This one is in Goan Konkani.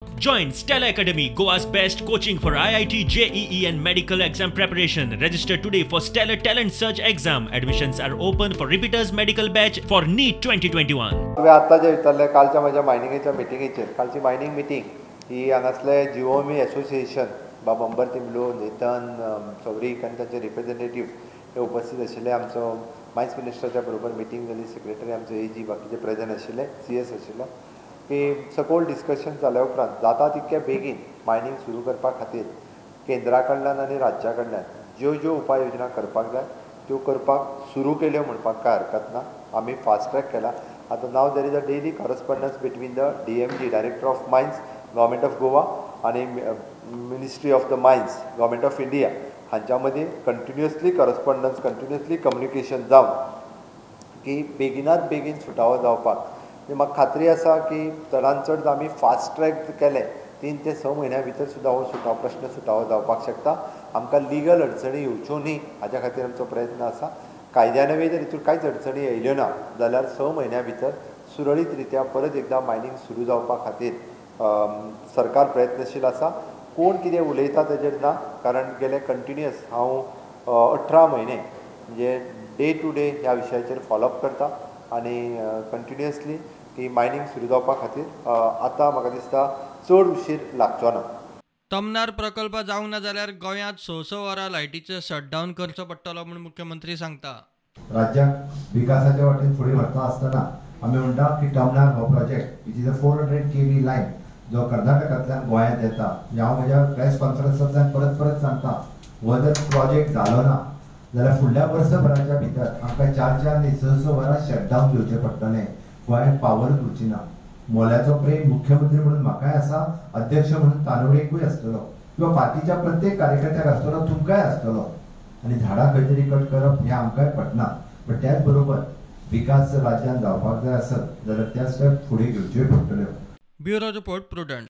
Join Stella Academy, Goa's best coaching for IIT, JEE and medical exam preparation. Register today for Stellar Talent Search exam. Admissions are open for repeaters medical batch for NEET 2021. तुवें आत्तां जें विचारलें कालच्या म्हज्या मायनिंगेच्या मिटिंगेचेर, कालची मायनींग मिटींग ही हांगासले जीओएमई एसोसिएशन, बाब अंबर तिंबलो, नेतन सौरीक आनी तांचे रिप्रेझेंटेटीव हे उपस्थित आशिल्ले. आमचो मायन्स मिनिस्टराच्या बरोबर मिटींग जाली. सेक्रेटरी आमचो एजी, बाकीचे प्रेझेंट आशिल्ले, सीएस आशिल्लो की सकोल डिस्कशन जाल्या उपरांत जाता तितक्या बेगीन मायनींग सुरू करपा खातीर केंद्रा कडल्यान आनी राज्या कडल्यान ज्यो ज्यो उपाय योजना करपाक जाय त्यो करपाक सुरू केल्यो म्हणपाक कांय हरकत ना. आमी फास्ट ट्रॅक केला. आतां now there is a daily correspondence between the DMG, Director of Mines, Government of Goa आनी Ministry of the Mines, Government of India हांच्या मदीं कंटिन्युअसली करस्पॉन्डन्स, कंटिन्युअसली कम्युनिकेशन जावन की बेगिनात बेगीन सुटावो जावपाक. म्हाका खात्री आसा की चडान चड आमी फास्ट ट्रॅक केले 3 ते 6 म्हयन्या भितर सुद्दां हो सुटाव प्रश्न सुटावो जावपाक शकता. आमकां लिगल अडचणी येवच्यो न्ही हाज्या खातीर आमचो प्रयत्न आसा. कायद्यान जर हितून कांयच अडचणी येयल्यो ना जाल्यार 6 म्हयन्या भितर सुरळीत रित्या परत एकदां मायनींग सुरू जावपा खातीर सरकार प्रयत्नशील आसा. कोण कितें उलयता तेजेर ना, कारण गेले कंटिन्युअस हांव 18 म्हयने म्हणजे डे टू डे ह्या विशयाचेर फॉलोअप करता आनी कंटिन्युअसली की मायनींग सुरू जावपा खातीर आतां म्हाका दिसता चड उशीर लागचो ना. तमनार प्रकल्प जावंक ना जाल्यार गोंयांत 6-6 वरां लायटीचें शटडावन करचो पडटलो म्हूण मुख्यमंत्री सांगता. राज्याक विकासाच्या वाटेन फुडें व्हरता आसतना आमी म्हणटा की तमनार हो project which is a 400 kV line जो कर्नाटकांतल्यान गोंयांत येता, हांव म्हज्या प्रेस कॉन्फरन्सांतल्यान परत परत सांगता, हो जर प्रोजेक्ट जालो ना जाल्यार फुडल्या वर्सभराच्या भितर आमकां 4-4 न्ही 6-6 वरां शटडावन घेवचें पडटलें. गोंयांत पावरूच उरची ना. मोल्याचो प्रेम मुख्यमंत्री म्हणून म्हाकाय आसा, अध्यक्ष म्हणून तानवडेकूय आसतलो किंवा पार्टीच्या प्रत्येक कार्यकर्त्याक आसतलो, तुमकांय आसतलो. आनी झाडां खंय तरी कट करप हें आमकांय पटना, बट त्याच बरोबर विकास जर राज्यान जावपाक जाय आसत जाल्यार त्या स्टेप फुडें घेवच्योय पडटल्यो. Bureau report, Prudent.